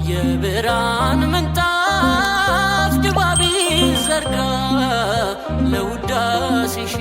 የብርሃን ምንጣፍ ድባብ ዘርጋ ለውዳሴሽ።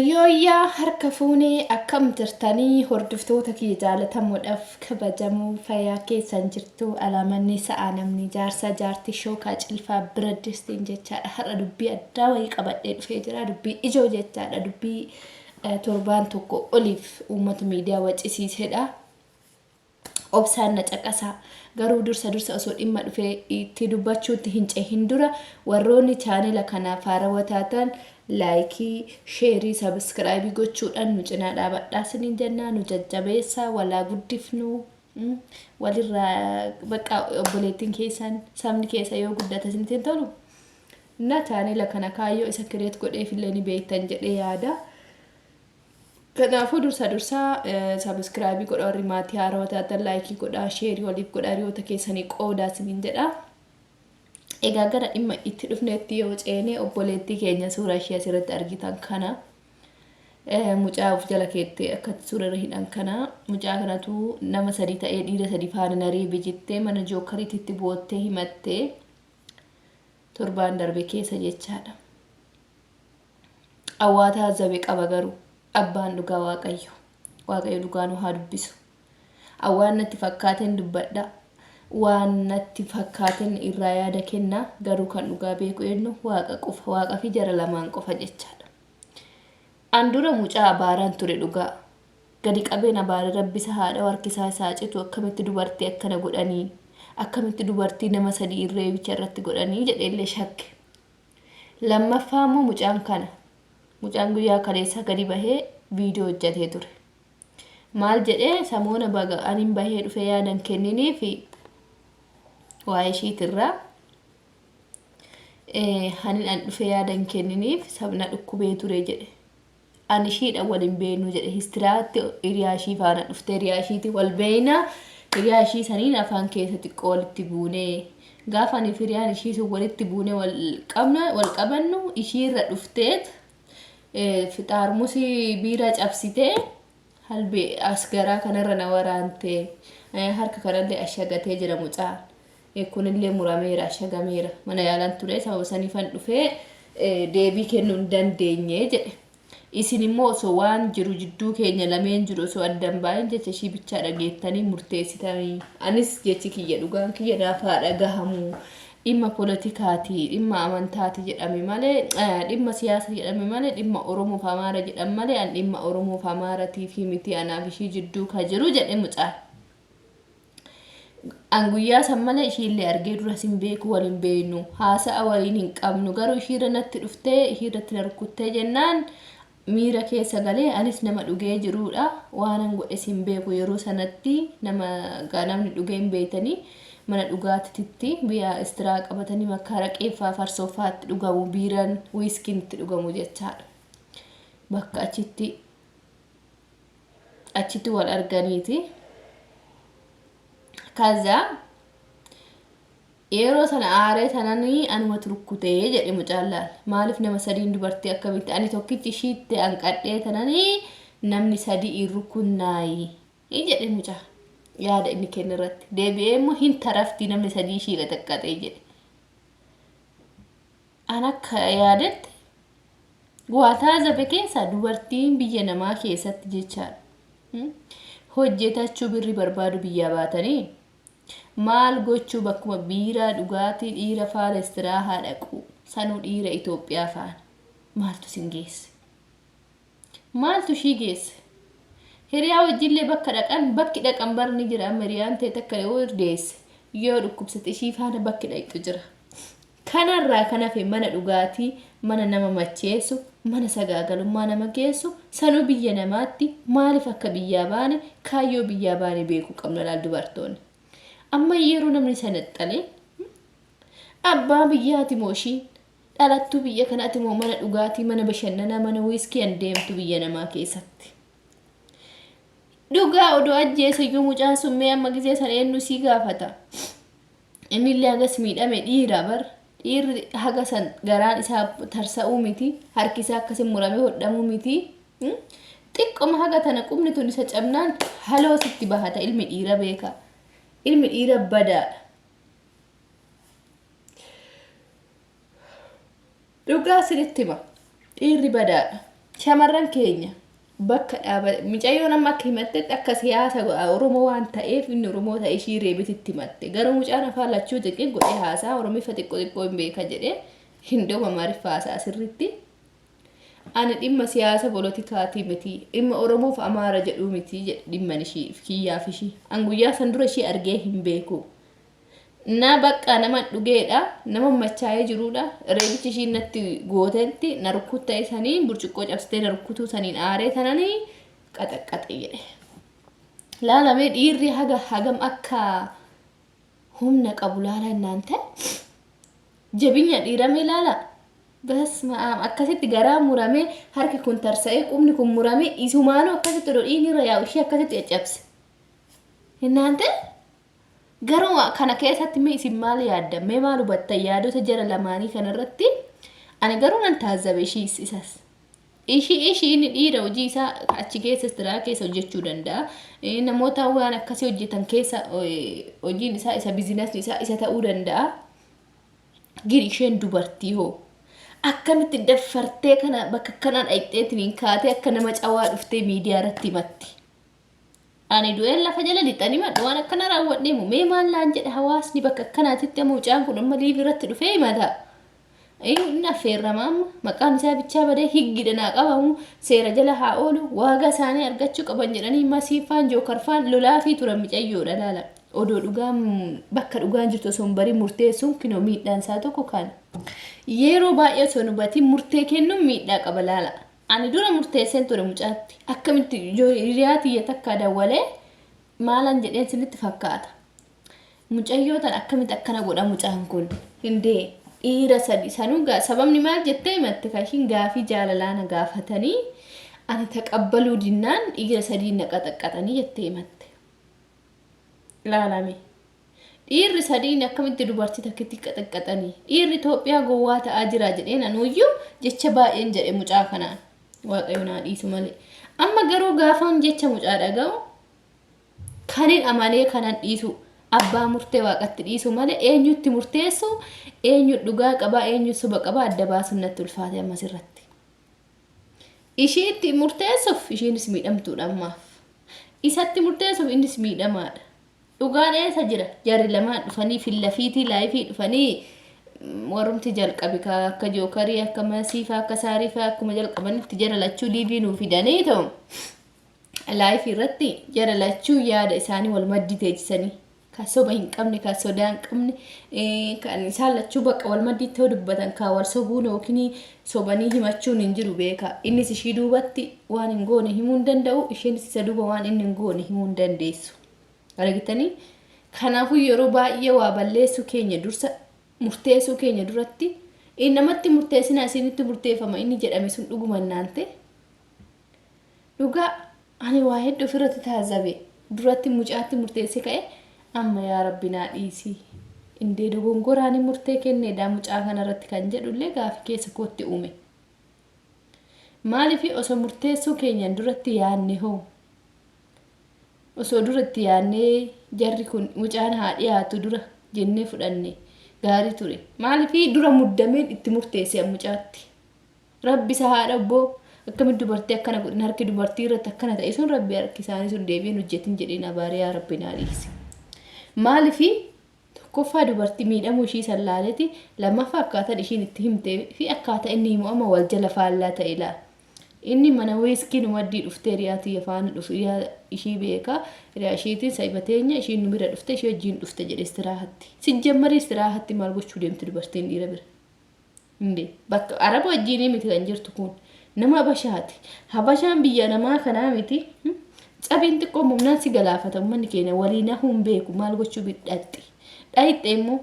Yooyyaa harka fuunee akkam jirtanii hordoftoota kiyya jaalatamoodhaaf kabajamoo fayyaa keessan jirtu alaamanni sa'a namni jaarsa jaartii shookaa cilfaa bira distiin jechaadha har'a dubbii addaa wayii qabadhee dhufee jira dubbii ijoo jechaadha dubbii torbaan tokko oliif uummata miidiyaa waccisiisedha. Obsaan na caqasaa. Garuu dursa dursa osoo dhimma dhufee itti dubbachuutti hin cehin dura warroonni chaanela kanaaf haarawa taatan laayikii, sheerii, sabiskiraayibii gochuudhaan nu cinaa dhaabadhaa isiniin jennaa nu jajjabeessaa walaa guddifnu walirraa bakka obboleettiin keessan sabni keessa yoo guddate isinitti hin tolu. Na chaanela kana kaayyoo isa kireet godheefillee ni beektan jedhee yaada. Kanaafuu dursa dursa sabiskiraayibii godha warri maatii haarawaa taatan laayikii godhaa sheerii waliif godhaa hiriyoota keessanii qoodaa isiniin jedha. Egaa gara dhimma itti dhufneetti yoo ceene obboleettii keenya suuraa ishee asirratti argitan kana mucaa of jala keettee akka suura irra hidhan kana mucaa kanatu nama sadii ta'ee dhiira sadii faana na reebe jettee mana jookariititti boottee himattee torbaan darbe keessa jechaadha. Awwaa taazzabe qaba garuu abbaan dhugaa Waaqayyo. Waaqayyo dhugaa nu haa dubbisu. An waan natti fakkaaten dubbadha. Waan natti fakkaaten irraa yaada kenna garuu kan dhugaa beeku eenyu Waaqa qofa. Waaqa fi jara lamaan qofa jechaadha. An dura mucaa abaaraan ture dhugaa. Gadi qabeen abaare rabbi isa haadha harki isaa isaa citu akkamitti dubartii akkana godhanii akkamitti dubartii nama sadii irreebicha irratti godhanii jedheellee shakke. Lammaffaa immoo mucaan kana. Mucaan guyyaa kaleessaa gadi bahee viidiyoo hojjetee ture. Maal jedhee samoona baga anin bahee dhufee yaadan kenniniifi waa'ee ishiitirraa hanin an dhufee yaadan kenniniif sabna dhukkubee ture jedhe. Ani ishiidha wal hin beeknu jedhe histiraatti hiriyaa ishii faana dhufte hiriyaa ishiiti wal beekna hiriyaa ishii saniin afaan keessa xiqqoo walitti buune gaafa ani fi hiriyaan ishii sun walitti buune wal qabna wal qabannu ishiirra dhufteet fixaarmusii biiraa cabsitee halbee as garaa kanarra na waraante harka kanallee ashagatee jira mucaan. Kunillee murameera, ashagameera. Mana yaalaan ture sababa saniifan dhufee deebii kennuu hin dandeenye jedhe. Isin immoo osoo waan jiru jidduu keenya lameen jiru osoo adda hin bahin jecha ishii bichaa dhageettanii murteessitanii. Anis jechi kiyya dhugaan kiyya naaf haa dhagahamu. Dhimma poletikaati, dhimma amantaati jedhame malee, dhimma siyaasa jedhame malee, dhimma Oromoof Amaara jedhan malee an dhimma Oromoof Amaaratiif miti anaaf ishii jidduu ka jiru jedhe mucaan. An guyyaa san malee ishiillee argee duras hin beeku wal hin beeknu haasa'a waliin hin qabnu garuu ishiirra natti dhuftee ishiirratti na rukkuttee jennaan miira keessa galee anis nama dhugee jiruudha waanan godhes hin beeku yeroo sanatti nama gaa namni dhugee hin beektanii mana dhugaatititti biyya istiraa qabatanii makka haraqeeffaa farsooffaa itti dhugamu biiran wiiskiin itti dhugamu jechaadha bakka achitti achitti wal arganiiti. Kaza yeroo sana aaree sananii anumatu rukkutee jedhe mucaan laal. Maaliif nama sadiin dubartii akkamitti ani tokkichi ishiitti hanqadhee tananii namni sadii hin rukunnaayi jedhe mucaa yaada inni kenne irratti. Deebi'ee immoo hin taraftii namni sadii ishii qaxaqqaxee jedhe. An akka yaadetti waa taazabe keessaa dubartiin biyya namaa keessatti jechaadha. Hojjetachuu birri barbaadu biyyaa baatanii maal gochuu bakkuma biiraa dhugaatii dhiira faana istiraahaa dhaqu sanuu dhiira Itoophiyaa faana maaltu sin geesse? Maaltu ishii geesse? Hiriyaa wajjillee bakka dhaqan bakki dhaqan bar ni jira amma hiriyaan tee takka yoo deesse yoo dhukkubsate ishii faana bakki dhaqxu jira. Kanarraa kan hafe mana dhugaatii, mana nama macheessu, mana sagaagalummaa nama geessu, sanuu biyya namaatti maaliif akka biyyaa baane kaayyoo biyyaa baane beekuu qabna laal dubartoonni. Amma yeroo namni sanaxxale abbaa biyyaati moo ishiin dhalattuu biyya kanaati moo mana dhugaatii, mana bashannanaa, mana wiiskii an deemtu biyya namaa keessatti. Dhugaa odoo ajjeeseyyuu mucaan sun mee amma gizee san eenyu sii gaafata? Innillee hagas miidhame dhiira bar. Dhiirri haga san garaan isaa tarsa'uu miti. Harki isaa akkasin muramee hodhamuu miti. Xiqqoma haga tana qubni tun isa cabnaan haloo sitti bahata ilmi dhiira beeka. Ilmi dhiira badaadha. Dhugaa isinitti hima. Dhiirri badaadha. Shamarran keenya bakka dhaaba micayyoon amma akka himattetti akka siyaasa Oromoo waan ta'eef inni Oromoo ta'e ishii reebititti himatte. Garuu mucaan afaan lachuu xiqqii godhee haasaa Oromifa xiqqoo xiqqoo hin beeka jedhee hin doma Amaariffa haasaa sirriitti. Ani dhimma siyaasa polotikaatii miti dhimma Oromoof Amaara jedhuu miti jedhe dhimman ishii kiyyaaf ishii. An guyyaa san dura ishii argee hin beeku. Na bakka nama dhugeedha, nama machaa'ee jiruudha. Reebichi ishiin natti gootetti na rukkutta'e saniin burcuqqoo cabsitee na rukkutuu saniin aaree tananii qaxaqqaxe jedhe. Laalamee dhiirri haga hagam akka humna qabu laala innaan ta'e jabinya dhiiramee laala. Basma aam akkasitti garaa muramee harki kun tarsa'ee qubni kun muramee isumaanuu akkasitti odoo dhiigni irra yaa'u ishee akkasitti caccabse. Innaan ta'e Garuu kana keessatti mee isin maal yaaddan? Mee maal hubattan yaadota jara lamaanii kanarratti? Ani garuu nan taazzabe ishiis isas. Ishii ishii inni dhiira hojii isaa achi keessa istiraa keessa hojjechuu danda'a. Namoota waan akkasii hojjetan keessa hojiin isaa isa bizinasni isaa isa ta'uu danda'a. Gin isheen dubartii hoo akkamitti daffartee kana bakka kanaa dhayxeetiin kaatee akka nama cawaa dhuftee miidiyaa irratti himatti. Ani du'een lafa jala lixan himadhu waan akkana raawwadheemu mee maal naan jedha hawaasni bakka akkanaatitti amma mucaan kun amma liivi irratti dhufee himata. Inni affeerrama amma maqaan isaa bichaa badee higgidha naa qabamu seera jala haa oolu waaga isaanii argachuu qaban jedhanii masiifaan jookarfaan lolaafii turan micayyoodha laala. Odoo dhugaan bakka dhugaan jirtu osoo hin barin murteessuun kinoo miidhaan isaa tokko kana. Yeroo baay'ee osoo hin hubatin murtee kennuun miidhaa qaba laala. Ani dura murteesseen ture mucaatti. Akkamitti hiriyaa tiyya takka dawwalee maalan jedheen sinitti fakkaata. Mucayyoo tan akkamitti akkana godha mucaan kun. Hindee dhiira sadi sanuu sababni maal jettee himatte kan ishiin gaafii jaalalaa na gaafatanii ani taqabbaluu dinnaan dhiira sadii na qaxaqqaxanii jettee himatte. Ilaalame. Dhiirri sadiin akkamitti dubartii takkitti qaxaqqaxanii? Dhiirri Itoophiyaa gowwaa ta'aa jira jedheen anuuyyuu jecha baay'een jedhe mucaa kanaan. Waaqayyo naa dhiisu malee. Amma garuu gaafan jecha mucaa dhaga'u kanin amanee kanan dhiisu abbaa murtee waaqatti dhiisu malee eenyutti murteessu eenyu dhugaa qabaa eenyu soba qabaa adda baasuun natti ulfaate ammas irratti. Ishiitti murteessuuf ishiinis miidhamtuudha ammaaf. Isatti murteessuuf innis miidhamaadha. Dhugaan eessa jira? Jarri lamaan dhufanii fillafiitii laayifii dhufanii warrumti jalqabe ka akka jookarii akka masii faa akka saarii faa akkuma jalqabanitti jara lachuu liivii nuu fidanii ta'u laayifii irratti jara lachuu yaada isaanii wal maddii teechisanii kan soba hin qabne kan sodaa hin qabne kan isaan lachuu bakka wal maddii ta'uu dubbatan kan wal sobuun yookiin sobanii himachuun hin jiru beeka innis ishii duubatti waan hin goone himuu hin danda'u isheenis isa duuba waan inni hin goone himuu hin dandeessu. Argitanii? Kanaafuu yeroo baay'ee waa balleessuu keenya dursa murteessuu keenya duratti namatti murteessinaa isinitti murteeffama inni jedhame sun dhuguma naan ta'e. Dhugaa ani waa hedduu ofirratti taazzabe duratti mucaatti murteessee ka'e amma yaa rabbi naa dhiisi. Indee dogongoraan murtee kenneedha mucaa kanarratti kan jedhullee gaafi keessa kootti uume. Maaliif osoo murteessuu keenyan duratti yaadne hoo? Osoo dura itti yaadnee jarri kun mucaan haa dhiyaatu dura jennee fudhanne gaarii ture. Maaliif dura muddameen itti murteesse an mucaatti. Rabbi isa haadha obboo akkamitti dubartii akkana godhin harki dubartii irratti akkana ta'e sun rabbi harki isaanii sun deebi'een hojjetin jedheen abaaree yaa rabbi naa dhiisi. Maaliif tokkoffaa dubartii miidhamuu ishii san laaleeti lammaffaa akkaataan ishiin itti himtee fi akkaataa inni himu amma wal jala faallaa ta'e laala. Inni mana wiiskii nu maddii dhuftee hiriyaa tiyya faana dhufu hiriyaa ishii beeka hiriyaa ishiitiin sahiba teenya ishiin nu bira dhufte ishii wajjiin dhufte jedhe istiraahatti. Sijjammarii istiraahatti maal gochuu deemti dubartiin dhiira bira. Inde bakka araba wajjiinii miti kan jirtu kun nama habashaati. Habashaan biyya namaa kanaa miti. Cabiin xiqqoo mumnaan si galaafata uummanni keenya walii nahuu hin beeku maal gochuu bidhaxxi. Dhayixxe immoo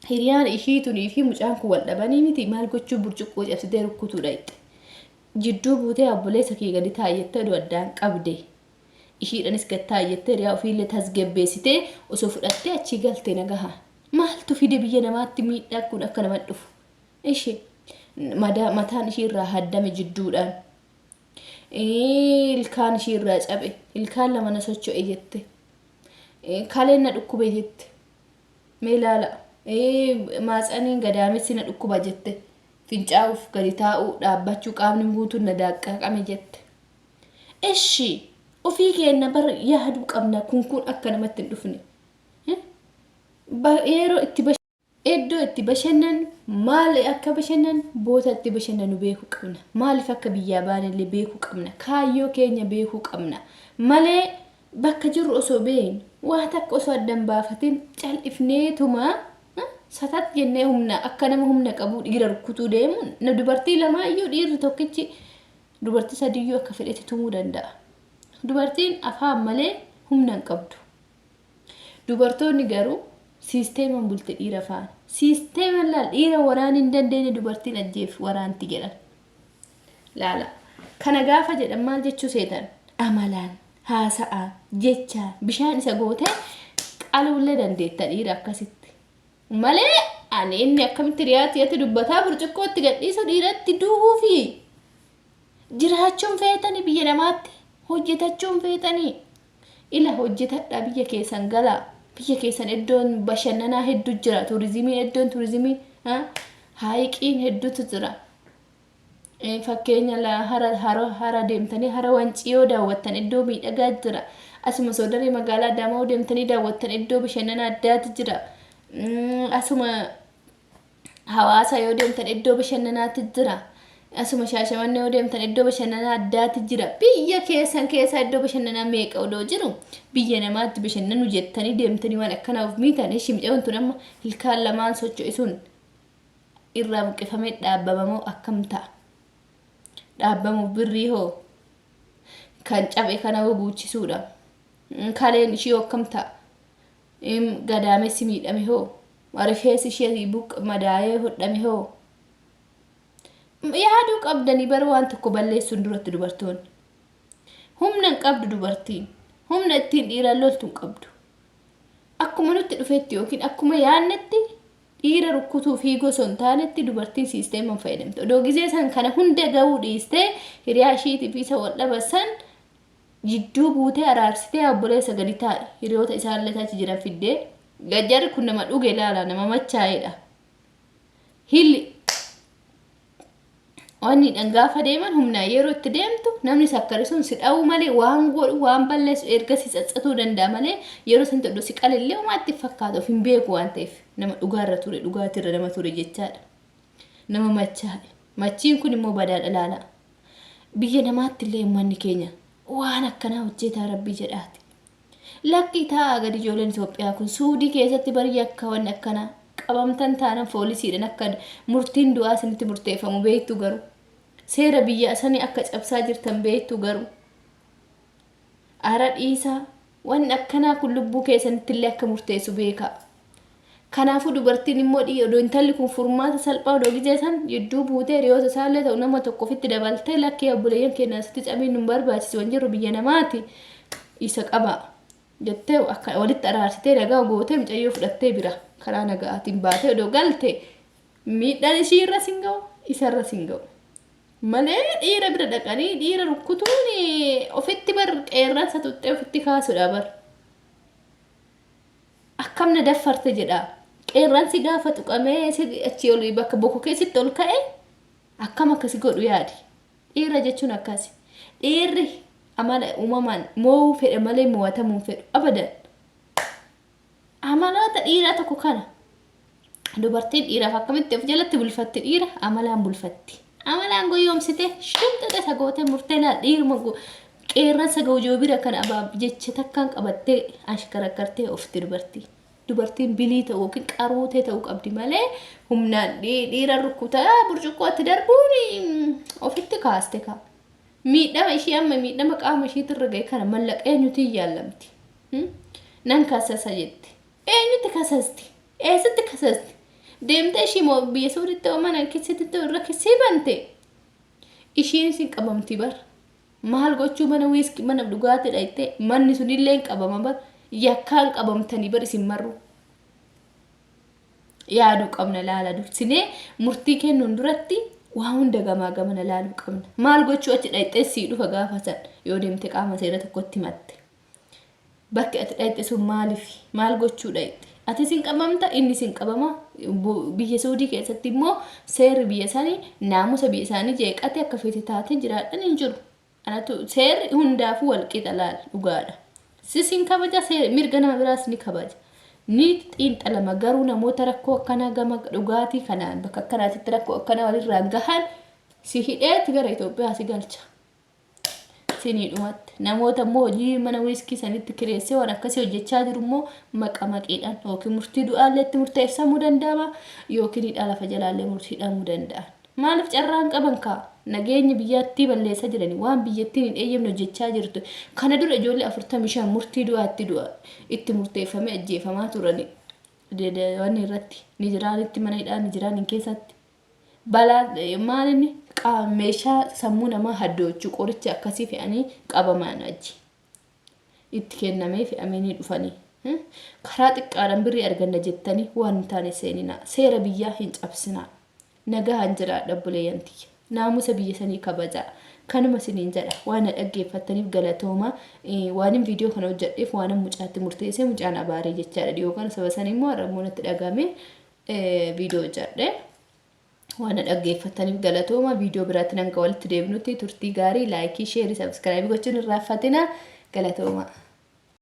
Hiriyaan ishii tunii fi mucaan kun wal dhabanii miti maal gochuu burcuqqoo cabsitee rukkutuu dhayxe. Jidduu buutee obboleessa kee gadi taa'i jettee odoo addaan qabde. Ishiidhanis gad taa'i jettee hiriyaa ofiillee tasgabbeessitee osoo fudhattee achii galte nagaha. Maaltu fide biyya namaatti miidhaan kun akka nama dhufu? Ishi madaa mataan ishii irraa haddame jidduudhaan. Ilkaan ishii irraa cabe. Ilkaan lama na socho'e jette. Kaleen na dhukkube jette. Mee ilaala. Maatsaniin gadaamessi na dhukkuba jette. Fincaa'uuf gadi taa'uu dhaabbachuu qaamni guutuun na daaqqaqame jette. Eshi ofii keenna bar yaaduu qabna kun kun akka namatti hin dhufne. Yeroo itti iddoo itti bashannannu maal akka bashannannu boota itti bashannannu beekuu qabna. Maaliif akka biyyaa baanellee beekuu qabna. Kaayyoo keenya beekuu qabna. Malee bakka jirru osoo beeknu waa takka osoo adda hin baafatin cal'ifneetuma satat jennee humna akka nama humna qabuu dhiira rukkutuu deemuun na dubartii lamaayyuu dhiirri tokkichi dubartii sadiyyuu akka fedhetti tumuu danda'a. Dubartiin afaan malee humna hin qabdu. Dubartoonni garuu siisteeman bulti dhiira faana. Siisteeman laal dhiira waraan hin dandeenye dubartiin ajjeef waraanti jedhan. Laala. Kana gaafa jedhan maal jechuu seetan? Amalaan, haasa'aan, jechaan, bishaan isa gootee qaluullee dandeetta dhiira akkasitti. Malee ani inni akkamitti riyaatiyatti dubbataa burcuqqootti gadhiisu dhiiratti du'uufi jiraachuun feetanii biyya namaatti hojjetachuun feetanii. Ila hojjetadhaa biyya keessan galaa. Biyya keessan iddoon bashannanaa hedduu jira. Turizimiin iddoon turizimii haayiqiin hedduutu jira. Fakkeenya hara hara hara deemtanii hara wancii yoo daawwattan iddoo miidhagaa jira. Asuma soodaree magaalaa Adaamaa yoo deemtanii daawwattan iddoo bashannana addaatu jira. Asuma Hawaasa yoo deemtan iddoo bashannanaatu jira. Asuma Shaashamannee yoo deemtan iddoo bashannanaa addaatu jira. Biyya keessan keessaa iddoo bashannanaa meeqa odoo jiru biyya namaatti bashannanu jettanii deemtanii waan akkanaa of miitan ishii mucayoon tun amma ilkaan lamaan socho'e sun irraa buqqifamee dhaabbamamoo akkam ta'a? Dhaabbamuuf birrii hoo kan cabe kana hoo guuchisuudha. Kaleen ishii hoo akkam ta'a? Gadaamessi miidhame hoo? Rifeensi ishee buqq madaa'ee hodhame hoo? Yaaduu qabdanii bara waan tokko balleessuun duratti dubartoonni. Humna hin qabdu dubartiin. Humna ittiin dhiiraan loltu hin qabdu. Akkuma nutti dhufetti yookiin akkuma yaadnetti dhiira rukkutuu fiiguu osoo hin taanetti dubartiin siisteeman fayyadamte. Odoo gizee san kana hunda ga'uu dhiistee hiriyaa ishiitiif isa wal dhaban san jidduu buutee araarsitee obboleessa gadi taa'i hiriyoota isaallee achi jiran fiddee gajjarri kun nama dhuge laala nama machaa'edha. Hilli wanniidhaan gaafa deeman humnaan yeroo itti deemtu namni sakkare sun si dha'uu malee waan godhu waan balleessu erga si tsatsatuu danda'a malee yeroo san ta'u si qalillee homaa itti fakkaatu of hin beeku waan ta'eef nama dhugaarra ture dhugaatirra nama ture jechaadha. Nama machaa'e. Machiin kun immoo badaadha laala. Biyya namaatti illee uummanni keenya waan akkanaa hojjeetaa rabbii jedhaati. Lakkii taa'aa gadi ijoolleen Itoophiyaa kun Suudii keessatti bari yakka wanni akkanaa qabamtan taanan foolisiidhaan akka murtiin du'aa isinitti murteeffamu beektu garuu. Seera biyya sanii akka cabsaa jirtan beektu garuu. Ara dhiisaa wanni akkanaa kun lubbuu keessanitti illee akka murteessu beekaa. Kanaafuu dubartiin immoo dhii odoo intalli kun furmaata salphaa odoo gizee san jidduu buutee hiriyoota isaallee ta'u nama tokko ofitti dabaltee lakkee obboleeyyan keenya asitti cabiin nun barbaachisu waan jirru biyya namaati isa qaba jettee akka walitti araarsitee nagaa gootee mucayyoo fudhattee bira karaa nagaatiin baatee odoo galte miidhaan ishii irra sin ga'u isarra sin ga'u. Malee dhiira bira dhaqanii dhiira rukkutuun ofitti bar qeerransa tuxxee ofitti kaasudha bar. Akkam na daffarte jedha. Qeerransi gaafa tuqamee si achii ol bakka bokokee sitti ol ka'e akkam akka si godhu yaadi. Dhiira jechuun akkasi. Dhiirri amala uumamaan moo'uu fedha malee moo'atamuu hin fedhu. Abadan. Amaloota dhiiraa tokko kana. Dubartiin dhiiraaf akkamitti of jalatti bulfatti dhiira amalaan bulfatti. Amalaan goyoomsite shimxaxe isa gootee murtee laal dhiiruma qeerransa gawjoobira kana abaab jecha takkaan qabattee ashkarakkartee ofti dubartii. Dubartiin bilii ta'uu yookiin qaruutee ta'uu qabdi malee humnaan dhiira rukkutaa burcuqqootti darbuun ofitti kaaste kaa. Miidhama ishii amma miidhama qaama ishiitirra ga'e kana mallaqa eenyutiin yaallamti? Nan kasasa jetti. Eenyutti kasasti? Eessatti kasasti? Deemtee ishii moo biyya suuditti hoo mana kisitti irra kisii bante? Ishiin isin qabamti bar. Maal gochuu mana wiiskii mana dhugaatii dhayxee manni sunillee hin qabama bar. Yakkaan qabamtanii bar isin marru. Yaaduu qabna laala dursinee murtii kennuun duratti Waa hunda gamaa gamana laaluu qabna. Maal gochuu achi dhayxee sii dhufa gaafa san yoo deemte qaama seera tokkotti himatte. Bakki ati dhayxe sun maalifi? Maal gochuu dhayxe? Atis hin qabamta, innis hin qabama. Biyya Suudii keessatti immoo seerri biyya sanii naamusa biyya isaanii jeeqate akka feete taatee jiraadhan hin jiru. Anatu seerri hundaafuu wal qixa laal dhugaadha. Sis hin kabaja seerri mirga nama biraas ni kabaja. Ni xiinxalama garuu namoota rakkoo akkanaa gama dhugaatii kanaan bakka akkanaatitti rakkoo akkanaa walirraan gahan si hidheeti gara Itoophiyaa si galcha. Sinii dhumatti. Namoota immoo hojii mana wiiskii sanitti kireessee waan akkasii hojjechaa jiru immoo maqa maqiidhaan yookiin murtii du'aallee itti murteessamuu danda'ama yookiin hidhaa lafa jalaallee murtii hidhamuu danda'an. Maaliif carraan qaban kaa nageenya biyyattii balleessaa jiranii waan biyyattiin hin eeyyamne hojjechaa jirtu. Kana dura ijoollee 45 murtii du'aa itti du'a itti murteeffamee ajjeefamaa turani. Wanni irratti Nijiraanitti mana hidhaa Nijiraaniin keessatti. Balaa maal inni meeshaa sammuu namaa haddoochu qoricha akkasii fe'anii qabaman achi. Itti kennamee fe'amee ni dhufanii. Karaa xiqqaadhaan birrii arganna jettanii waan hin taane seeninaa. Seera biyyaa hin cabsinaa. Nagahaan jiraadha obboleeyyan tiyya. Naamusa biyya sanii kabajaa. Kanuma isiniin jedha. Waan na dhaggeeffattaniif galatoomaa. Waanin viidiyoo kana hojjedheef waanan mucaatti murteessee mucaan abaaree jechaadha. Dhiyoo kana saba sanii immoo har'a immoo natti dhagahame viidiyoo hojjedhe. Waan na dhaggeeffattaniif galatooma. Viidiyoo biraatti hanga walitti deebinutti turtii gaarii laayikii, sheerii, sabskiraayibii gochuun hin raaffatina. Galatooma.